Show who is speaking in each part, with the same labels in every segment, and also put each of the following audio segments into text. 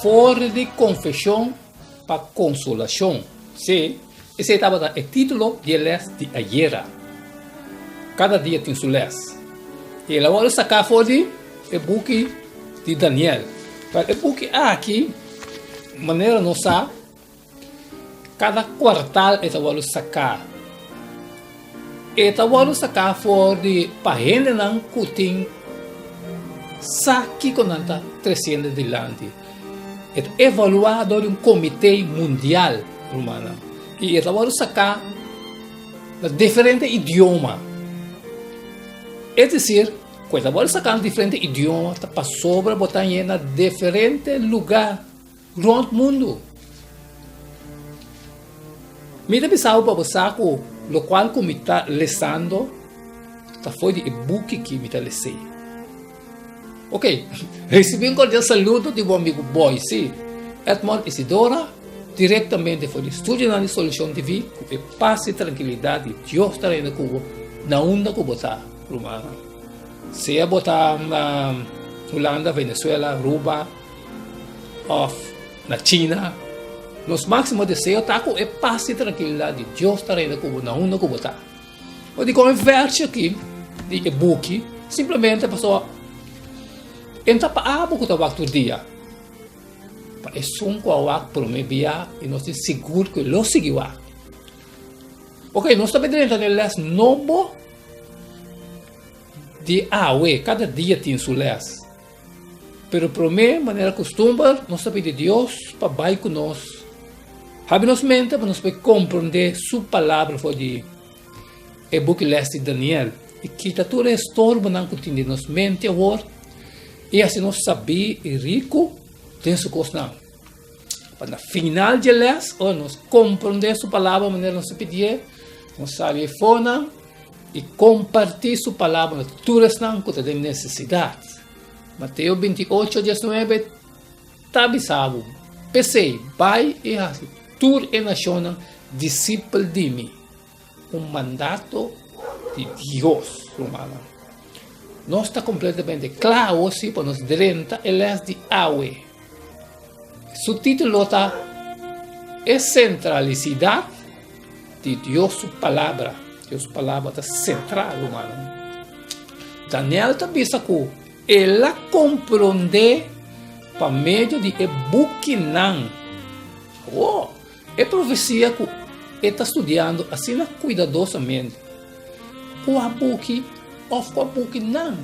Speaker 1: For di Confesion pa Consolacion. Sí, esei tabata e título di e les di ayera. Kada dia tin su les. I el a wòrdu saká for di e buki di Daniel. Pero e buki aki, manera nos sa, kada kuartal e ta wòrdu saká. E ta wòrdu saká for di pa hendenan ku tin sa kiko nan ta tresiendo dilanti. E ta evaluá dor di un komité mundial, rumannan, i e ta wòrdu saká na diferente idioma. Es desir, ku e ta wòrdu saká na diferente idioma ta pasobra bo ta hañ'é na diferente lugá rònt mundu. Mi ta bisa bo pa bo sa ku lokual ku mi ta lesando ta for di e buki ki mi ta les'é. Ok, recibi un cordial saludo di bo amigo Boy, sí, Edmond Isidora, directamente for di studionan di Solucion TV, cu e paz y tranquilidad di Dios ta reina cu bo na unda cu bo ta, rumannan. Sea bo ta na Hulanda, Venezuela, Aruba of na China, nos maximo deseo ta cu e paz y tranquilidad di Dios ta reina cu bo na unda cu bo ta. Bo di kon e verso aki di e buki simplemente pasobra e no ta pa abo ku ta wak tur dia, pa esun ku a wak prome bia i nos tin sigur ku e lo sigui wak. Ok, nos ta drenta den les nobo di awe, kada dia tin su les. Pero prome, manera kustumber, nos ta pidi Dios pa bai ku nos, habri nos mente pa nos por komprondé su Palabra for di e buki les di Daniel i kita tur e estorbonan ku tin den nos mente awor i hasi nos sabí i riku den su kosnan. Pa na final dje les, ora nos komprondé su Palabra manera nos ta pidié, nos sali e fonan i kompartí su Palabra na tur esnan ku ta den nesesidat. Mateo 28, 19 ta bisa bo, P'esei, bai i hasi tur e nashonnan disipel di mi. Un mandato di Dios, rumannan. Nos ta kompletamente kla awor si pa nos drenta e lès di awe. Su título ta E Sentralisidat di Dios su Palabra. Dios su Palabra ta sentral, rumannan. Daniel ta bisa ku el a komprondé pa medio di e bukinan. Oh, e profesia ku e ta studiando asina kuidadosamente. Kua buki òf kua bukinan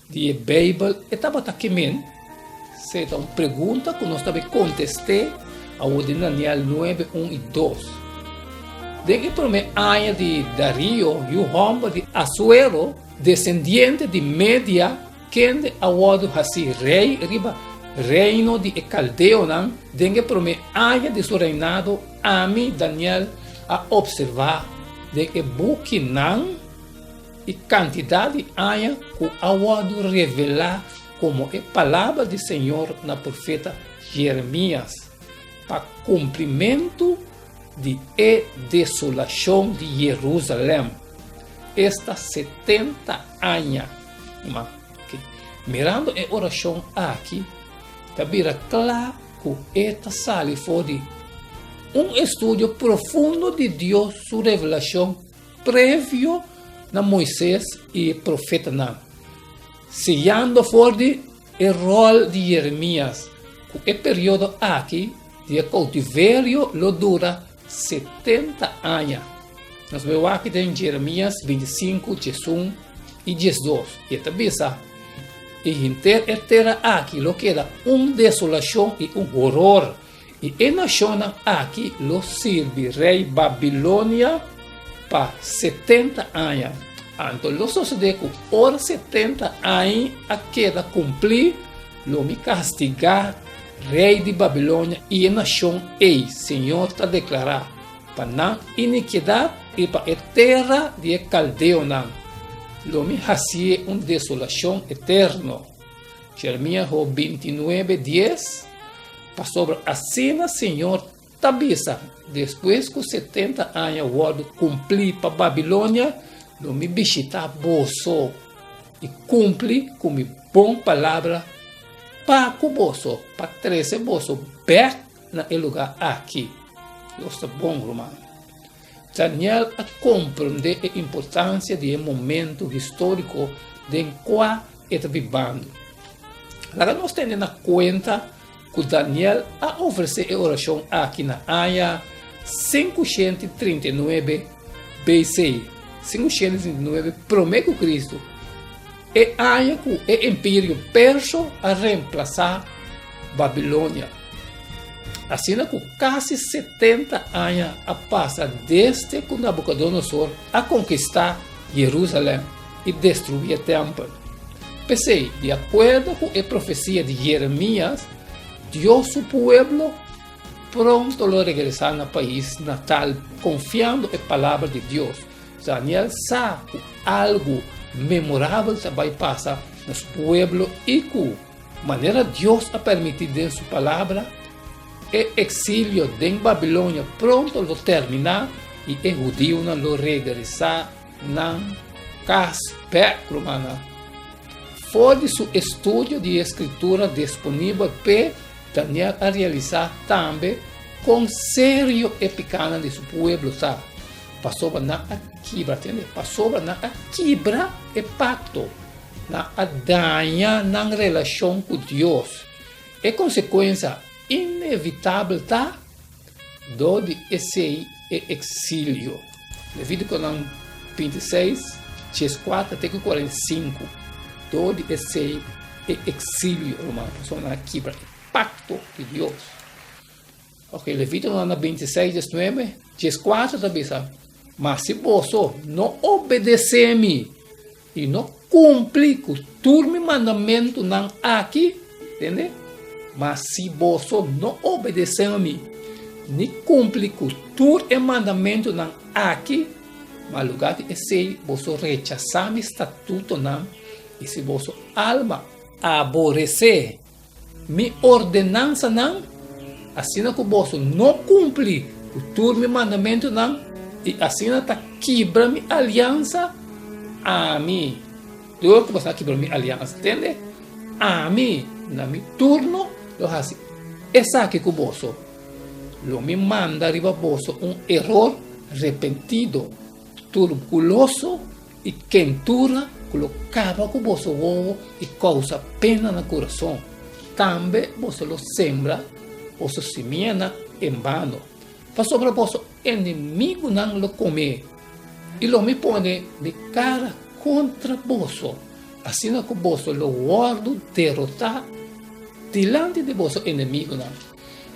Speaker 1: di e Beibel e tabata kimen? Esei ta un pregunta ku nos ta bai kontest'é awor den Daniel nuebe, un i dos. Den e promé aña di Dario, yu hòmber di Asuero, desendiente di Media, kende a wòrdu hasí rei riba reino di e kaldeonan, den e promé aña di su reinado, ami, Daniel, a opservá den e bukinan e kantidat di aña ku a wòrdu revelá komo e palabra di Señor na profeta Jeremias pa kumplimentu di e desolashon di Jerusalèm, esta setenta aña. Ma, mirando e orashon aki, ta bira kla ku e ta sali for di un estudio profundo di Dios su revelashon previo na Moises i e profetanan, siñando for di e ròl di Jeremias ku e periodo aki di e koutiverio lo dura 70 aña. Nos bai wak den Jeremias 25, 11 i 12, i e ta bisa, I henter e tera aki lo keda un desolashon i un horor, I e nashonnan aki lo sirbi rei Babilonia pa 70 aña. Anto lo sosodé ku ora 70 aña a keda kumplí, lo mi kastigá rei di Babilonia i e nashon ei, señor ta deklará, pa nan inikidat i pa e tera di e kaldeonan. Lo mi hasié un desolashon eterno. Jeremías 29, 10, Pasobra asina Señor ta bisa, Despues ku 70 aña wòrdu kumplí pa Babilonia, lo mi bishitá boso i kumpli ku mi bon palabra pa ku boso, pa trese boso bèk na e lugá aki. Dios ta bon, ruman. Daniel a komprendé e importansia di e momento históriko den kua e ta bibando. Laga nos tene na kuenta ku Daniel a ofresé e orashon aki na aña 539 BC, 539 promé ku Kristu, e aña ku e Imperio Perso a remplasá Babilonia. Asina ku kasi 70 aña a pasa desde ku Nabukodonosor a konkistá Jerusalèm i destruí e tèmpel. P'esei, di akuerdo ku e profesia di Jeremias, Dios su pueblo pronto lo regresá na pais natal konfiando e palabra di Dios. Daniel sa ku algu memorabel ta bai pasa na su pueblo i ku, manera Dios a permití den su Palabra, e eksilio den Babilonia pronto lo terminá i e hudiunan lo regresá nan kas bèk, rumannan. For di su estudio di e Skritura disponibel p'e, Daniel a realisá tambe kon serio e pikánan di su pueblo ta, pasobra nan a kibra, tende, pasobra nan a kibra e pakto, nan a daña nan relashon ku Dios. E konsekuensia inevitabel ta Dor di esei e eksilio. Levítikonan 26, 14 te ku 45. Dor di esei e eksilio, ruman, pasobra nan a kibra e pakto di Dios. Ok, Levítikonan 26, 19, 14 ta bisa, Ma si boso no obedesé mi i no kumpli ku tur mi mandamentunan aki, tende? Ma si boso no obedesé mi, ni kumpli ku tur e mandamentunan aki, ma lugá di esei boso rechasá mi statutonan, i si boso alma aboresé mi ordenansanan, asina ku boso no kumpli ku tur mi mandamentunan i asina ta kibra mi aliansa, ami, dor ku boso a kibra mi aliansa, tende? Ami, na mi turno, lo hasi esaki ku boso, Lo mi manda riba boso un eror repentido, turbuloso i kentura ku lo kaba ku boso wowo i kousa pena na kurason. Tambe boso lo sembra boso simianan en bano, pasobra boso enemigunan lo kom'é, i lo mi pone mi kara kontra boso, asina ku boso lo wòrdu derotá dilanti di boso enemigunan,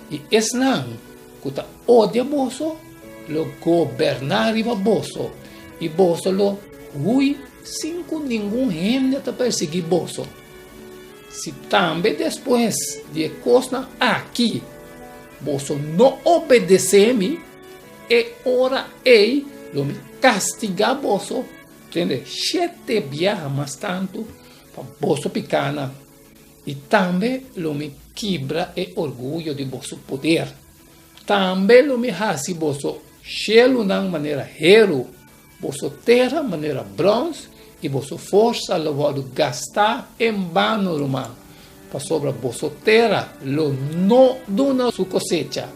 Speaker 1: i esnan ku ta odia boso lo goberná riba boso, i boso lo hui sin ku ningun hende ta persiguí boso. Si tambe despues di e kosnan aki boso no obedesé mi, e ora ei lo mi kastigá boso, tende, shete biaha mas tantu pa boso pikánan, i tambe lo mi kibra e orguyo di boso poder. Tambe lo mi hasi boso shelunan manera heru, boso tera manera brons, i boso forsa lo wòrdu gastá en bano, ruman, pasobra boso tera lo no duna su kosecha,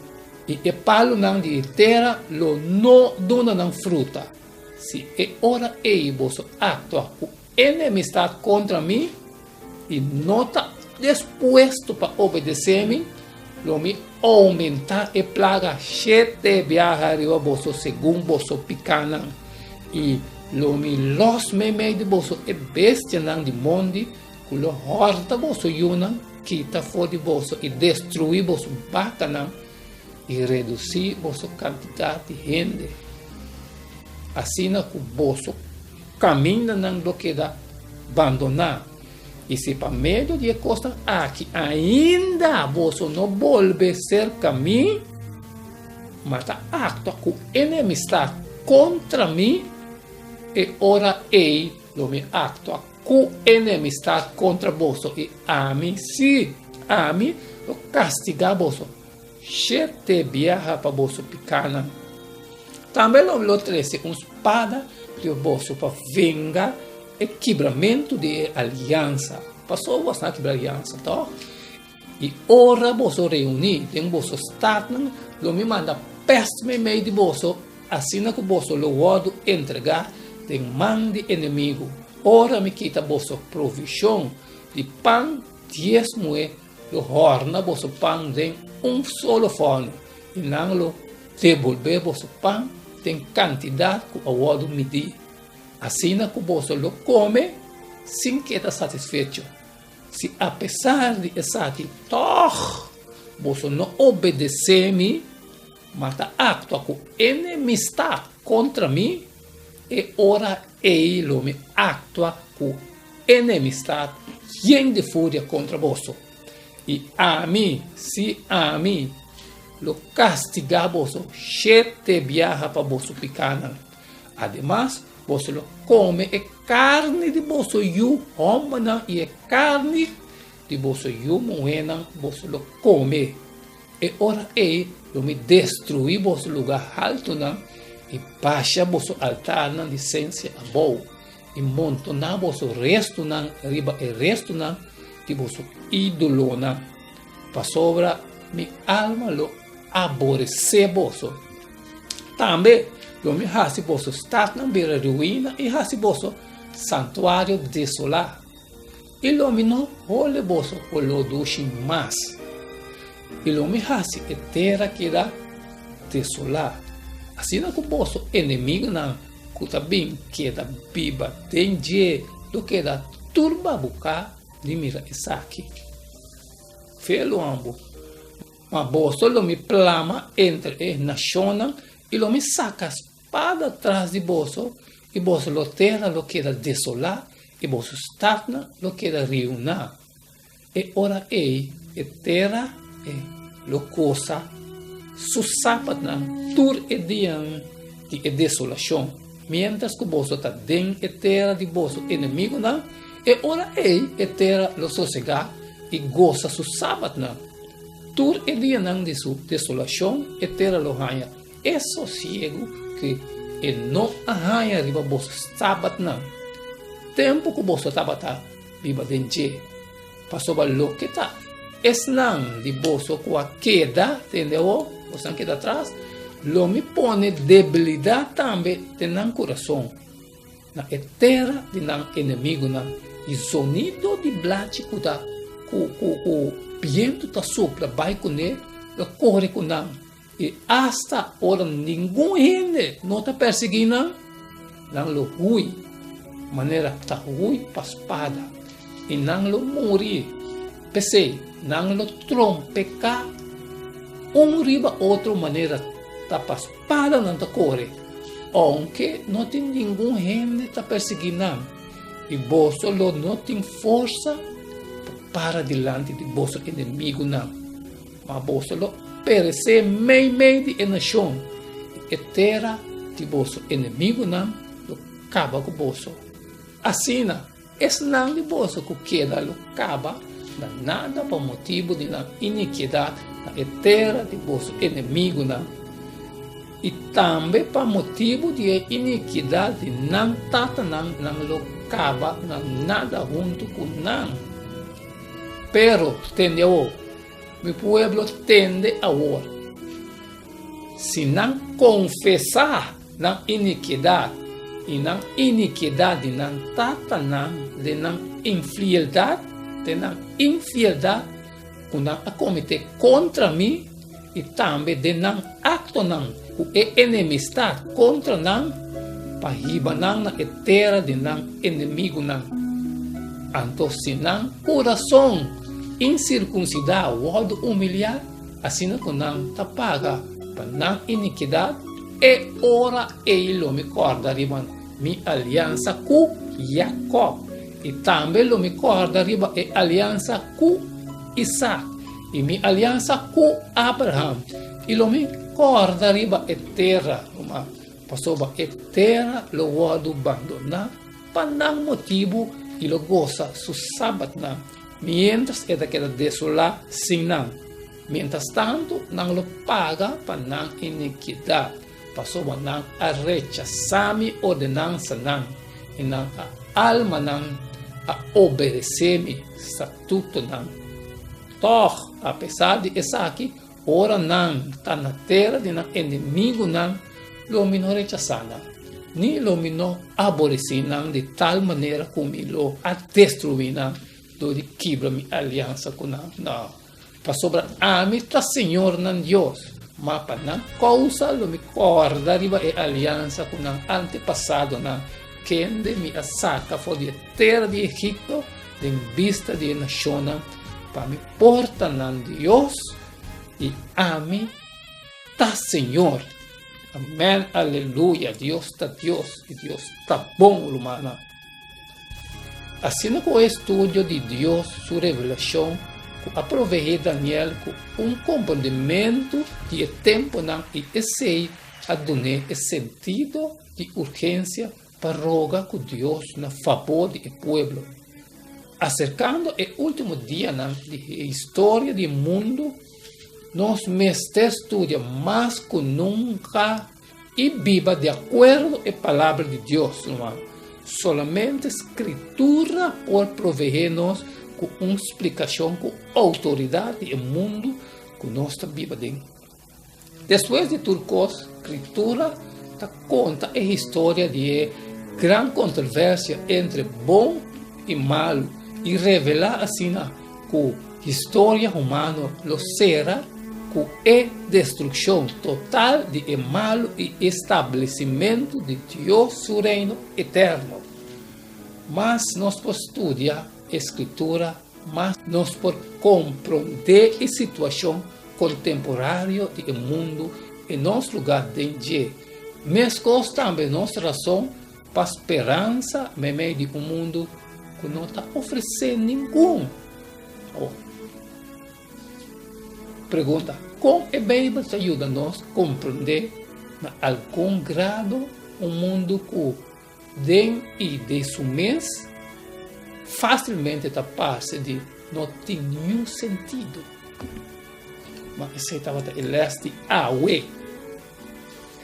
Speaker 1: i e palunan di e tera lo no duna nan fruta. Si e ora ei boso aktua ku enemistat kontra mi, i no ta dispuesto pa obedesé mi, lo mi oumentá e plaga shete biaha riba boso segun boso pikánan, i lo mi lòs meimei di boso e bestianan di mondi ku lo hòrta boso yunan kita for di boso i destruí boso bakanan i redusí boso kantidat di hende, asina ku boso kamindanan lo keda bandoná. I si pa medio di e kosnan aki ainda boso no bolbe serka mi, ma ta aktua ku enemistat kontra mi, e ora ei lo mi aktua ku enemistat kontra boso, i ami, sí, ami lo kastigá boso shete biaha pa boso pikánan. Tambe lo mi lo trese un spada riba boso pa venga e kibramentu di e aliansa. Pasobra boso a kibra aliansa, tòg? I ora boso reuní den boso statnan, lo mi manda pèst meimei di boso, asina ku boso lo wòrdu entregá den man di enemigu. Ora mi kita boso provishon di pan, dies muhé lo hòrna boso pan den un solo fòrnu, i nan lo debolbé boso pan den kantidat ku a wòrdu midí, asina ku boso lo kome sin keda satisfecho. Si apesar di esaki tòg boso no obedesé mi, ma ta aktua ku enemistat kontra mi, e ora ei lo mi aktua ku enemistat yen di furia kontra boso. I ami, sí, ami, lo kastigá boso shete biaha pa boso pikánan. Ademas, boso lo kome e karni di boso yu hòmbernan i e karni di boso yu muhénan boso lo kome. E ora ei lo mi destruí boso lugá haltunan i basha boso altarnan di sensia abou i montoná boso restunan riba e restunan di boso ídolonan, pasobra mi alma lo aboresé boso. Tambe lo mi hasi boso statnan bira ruina i hasi boso santuario desolá, i lo mi no hole boso oló dushi mas, i lo mi hasi e tera keda desolá, asina ku boso enemigunan ku ta bin keda biba den dje lo keda tur babuká di mira esaki. Fe lo ambo. Ma boso lo mi plama entre e nashonnan i lo mi saka spada tras di boso, i boso lo tera lo keda desolá i boso statnan lo keda riuná. E ora ei e tera e lo kosa su sapatnan tur e dianan di e desolashon, miéntras ku boso ta den e tera di boso enemigunan, e ora ei e tera lo sosegá i gosa su sabatnan. Tur e dianan di su desolashon e tera lo haña e sosiegu ku e no a haña riba boso sabatnan, tempu ku boso tabata biba den dje. Pasobra loke ta esnan di boso ku a keda, tende awor, boso a keda atras, lo mi pone debilidat tambe den nan kurason. Na e tera di nan enemigunan, i zonido di blachi ku ta ku ku ku bientu ta supla bai kuné lo kore ku nan, i asta ora ningun hende no ta persiguí nan, nan lo hui manera ta hui pa spada, i nan lo muri. P'esei, nan lo trompeká un riba otro manera ta pa spada nan ta kore, ounke no tin ningun hende ta persiguí nan, i boso lo no tin forsa pa para dilanti di boso enemigunan, ma boso lo peresé meimei di e nashon, i e tera di boso enemigunan lo kaba ku boso. Asina, Esnan di boso ku keda lo kaba na nada pa motibu di nan inikiedat na e tera di boso enemigunan, i tambe pa motibu di e inikiedat di nan tatanan nan lo kaba na nada huntu ku nan. Pero, tende awor, mi pueblo, tende awor, si nan konfesá nan inikiedat i nan inikiedat di nan tatanan den nan infieldat, den nan infieldat ku nan a kometé kontra mi i tambe den nan aktonan ku e enemistat kontra nan pa hiba nan na e tera di nan enemigunan. Anto si nan kurason insirkunsidá wòrdu humiliá, asina ku nan ta paga pa nan inikidat, e ora ei lo mi kòrda riba mi aliansa ku Yakòb, i tambe lo mi kòrda riba e aliansa ku Isak, i mi aliansa ku Abraham, i lo mi kòrda riba e tera, ruman, pasobra e tera lo wòrdu bandoná pa nan motibu i lo gosa su sabatnan. Miéntras e ta keda desolá sin nan. Mientrastantu nan lo paga pa nan inikidat, pasobra nan a rechasá mi ordenansanan i nan a almanan a obedesé mi statutonan. Tòg, apesar di esaki, ora nan ta na tera di nan enemigunan, lo mi no rechasá nan, ni lo mi no aboresí nan di tal manera ku mi lo a destruí nan dor di kibra mi aliansa ku nan. Nò, pasobra ami ta señor nan Dios, ma pa nan kousa lo mi kòrda riba e aliansa ku nan antepasadonan, kende mi a saka for di e tera di Egipto den bista di e nashonnan, pa mi por ta nan Dios, i ami ta Señor. Amèn, aleluya! Dios ta Dios, i Dios ta bon, rumannan. Asina ku e estudio di Dios su revelashon ku a proveé Daniel ku un komprendimentu di e tempunan i esei a dun'é e sentido di urgensia pa roga ku Dios na fabor di e pueblo. Aserkando e último dianan di e historia di e mundu, nos mester studia mas ku nunka i biba di akuerdo e Palabra di Dios, ruman. Solamente Skritura por proveé nos ku un splikashon ku outoridat di e mundu ku nos ta biba den. Despues di tur kos, Skritura ta konta e historia di e gran kontroversia entre bon i malu i revelá asina ku historia humano lo sera ku e destrukshon total di e malu i establesimentu di Dios su Reino eterno. Mas nos por studia e Skritura, mas nos por komprondé e situashon kontemporario di e mundu i nos lugá den dje. Meskos tambe nos rason pa speransa meimei di un mundu ku no ta ofresé ningun. Awor, pregunta, Kon e Beibel ta yuda nos komprondé na algun grado un mundu ku den i di su mes fásilmente ta parse di no tin niun sentido? Ma esei tabata e lès di awe.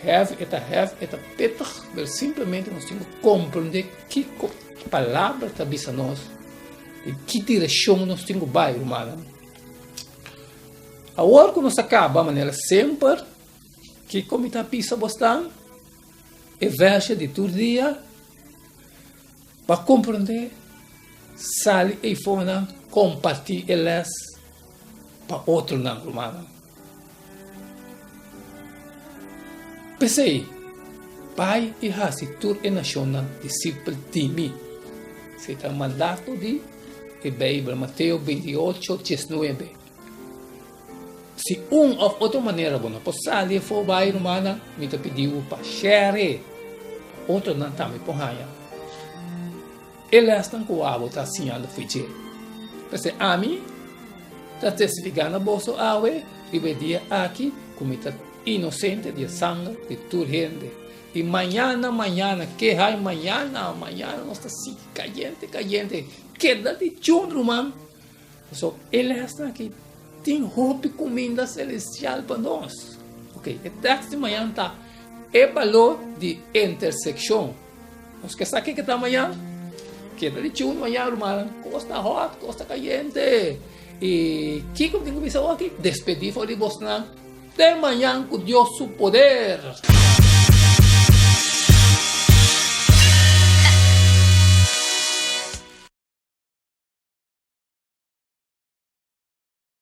Speaker 1: Heavy, e ta heavy, e ta pittig, pero simplemente nos tin ku komprendé kiko palabra ta bisa nos, den ki direkshon nos tin ku bai, rumannan. Awor ku nos a kaba, manera semper, kiko mi ta bisa bosnan? E vèrsje di tur dia, pa komprendé, sali eifonan, kompartí e lès pa otronan, rumannan. P'esei, bai i hasi tur e nashonnan disipel di mi. Esei ta mandato di e Beibel, Mateo 28, 19. Si un òf otro manera bo no por sali afó bai, rumannan, mi ta pidi bo pa share pa otronan tambe por haña e lèsnan ku abo ta siñando fo'i dje. P'esei ami ta testifiká na boso awe riba e dia aki ku mi ta inosente di e sanger di tur hende. I mañana, mañana, ke hai mañana, mañana nos ta sigui kayente, kayente. Keda di chun, ruman. Pasobra e lèsnan aki tin hopi kuminda selestial pa nos. Ok, e tèks di mañana ta e balor di intersekshon. Nos ke sa kiko ta mañan? Keda di chun mañan, rumannan. Kos ta hot, kos ta kayente. I kiko mi tin ku bisa awor aki? Despedí for di bosnan te mañan ku Dios su poder.